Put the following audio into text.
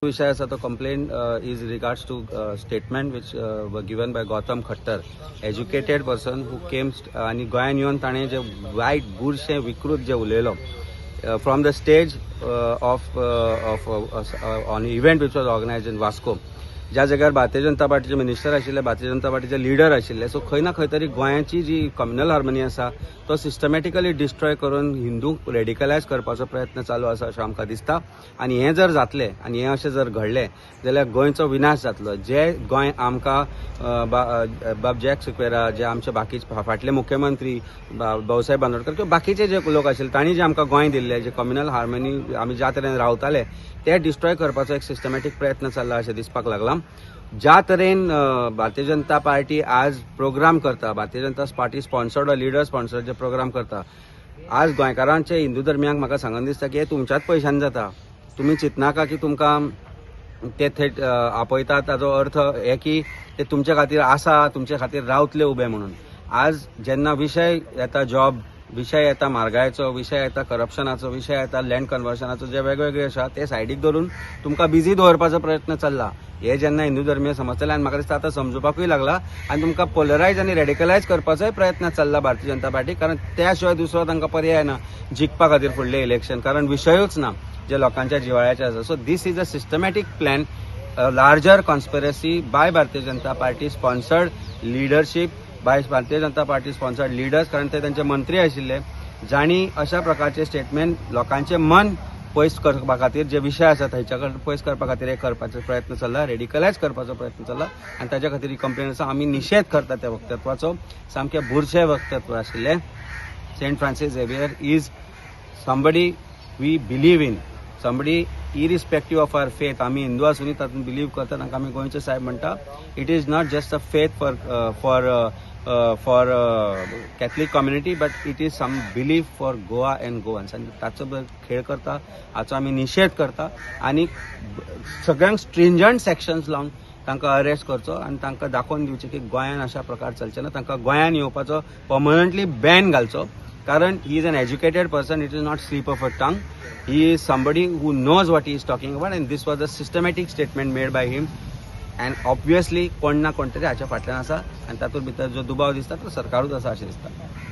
विषय आसा तो complain is regards to statement which given by Gautam Khattar, educated person who came आनी गोंयान येवन ताणें जे वायट, बुरशें, विकृत जे उलयलो from the stage of on event which was organized in Vasco, ज्या जाग्यार भारतीय जनता पार्टीचे मिनिस्टर आशिल्ले, भारतीय जनता पार्टीचे लिडर आशिल्ले. सो खंय ना खंय तरी गोंयाची जी कम्युनल हार्मनी आसा तो सिस्टमॅटिकली डिस्ट्रॉय करून हिंदूंक रेडिकलायज करपाचो प्रयत्न चालू आसा अशें आमकां दिसता. आनी हें जर जातलें आनी हें अशें जर घडलें जाल्यार गोंयचो विनाश जातलो. जे गोंय आमकां बाब जॅक सिक्वेरा, जे आमचे बाकीचे फाटले मुख्यमंत्री भाऊसाहेब बांदोडकर किंवा बाकीचे जे लोक आशिल्ले, तांणी जे आमकां गोंय दिल्लें, जे कम्युनल हार्मनी आमी ज्या तरेन रावताले, ते डिस्ट्रॉय करपाचो एक सिस्टमॅटीक प्रयत्न चल्ला अशें दिसपाक लागलां. ज्या तरेन भारतीय जनता पार्टी आज प्रोग्राम करता, Bharatiya Janata party sponsored, leader sponsored जे प्रोग्राम करता, आज गोंयकारांचे, हिंदू धर्मियांक म्हाका सांगन दिसता की हे तुमच्याच पयशांनी जाता. तुमी चिंतनाका की तुमकां ते थेट आपयतात, ताजो अर्थ हे की ते तुमच्या खातीर आसा, तुमचे खातीर रावतले उबे म्हणून. आज जेन्ना विशय येता जॉब, विशय येता म्हारगायेचो, विशय येता करप्शनाचो, विशय येता लँड कन्वर्शनाचो, जे वेगवेगळे आसा ते सायडीक धरून तुमकां बिजी दवरपाचो प्रयत्न चल्ला. हे जेन्ना हिंदू धर्मीय समजतले, आनी म्हाका दिसता आतां समजुपाकूय लागला, आनी तुमकां पोलरायज आनी रेडिकलायज करपाचोय प्रयत्न चल्ला भारतीय जनता पार्टी, कारण त्या शिवाय दुसरो तांकां पर्याय ना जिखपा खातीर फुडलें इलेक्शन, कारण विशयूच ना जे लोकांच्या जिवाळ्याचे आसा. So this is a systematic plan, larger conspiracy by Bharatiya Janata Party sponsored leadership, by Bharatiya Janata Party sponsored leaders, कारण ते त्यांचे मंत्री आशिल्ले जांणी अशा प्रकारचे स्टेटमेंट लोकांचे मन पयस करपा खातीर, जे विशय आसा थंयच्या कडेन पयस करपा खातीर हे करपाचो प्रयत्न चल्ला, रेडिकलायज करपाचो प्रयत्न चल्ला आनी ताच्या खातीर ही कंप्लेन आसा. आमी निशेध करता त्या वक्तत्वाचो. सामकें बुरशें वक्तत्व आशिल्लें. Saint Francis Xavier is somebody we believe in, somebody irrespective of our faith. आमी हिंदू आसुनूय तातूंत बिलीव करता. तांकां आमी गोंयचे साहेब म्हणटा. It is not just a faith for Catholic community, but it is some belief for Goa and Goans. आनी ताचो खेळ करता हाचो आमी निशेध करता आनी सगळ्यांक स्ट्रिंजंट सेक्शन्स लावन तांकां अरेस्ट करचो आनी तांकां दाखोवन दिवचें की गोंयान अशा प्रकार चलचे ना. तांकां गोंयान येवपाचो पर्मनंटली बॅन घालचो, कारण he is an educated person. It is not slip of a tongue. He is somebody who knows what he is talking about, and this was a systematic statement made by him, and obviously कोण ना कोण तरी हाच्या फाटल्यान आसा आनी तातूंत भितर जो दुबाव दिसता तो सरकारूच आसा अशें दिसता.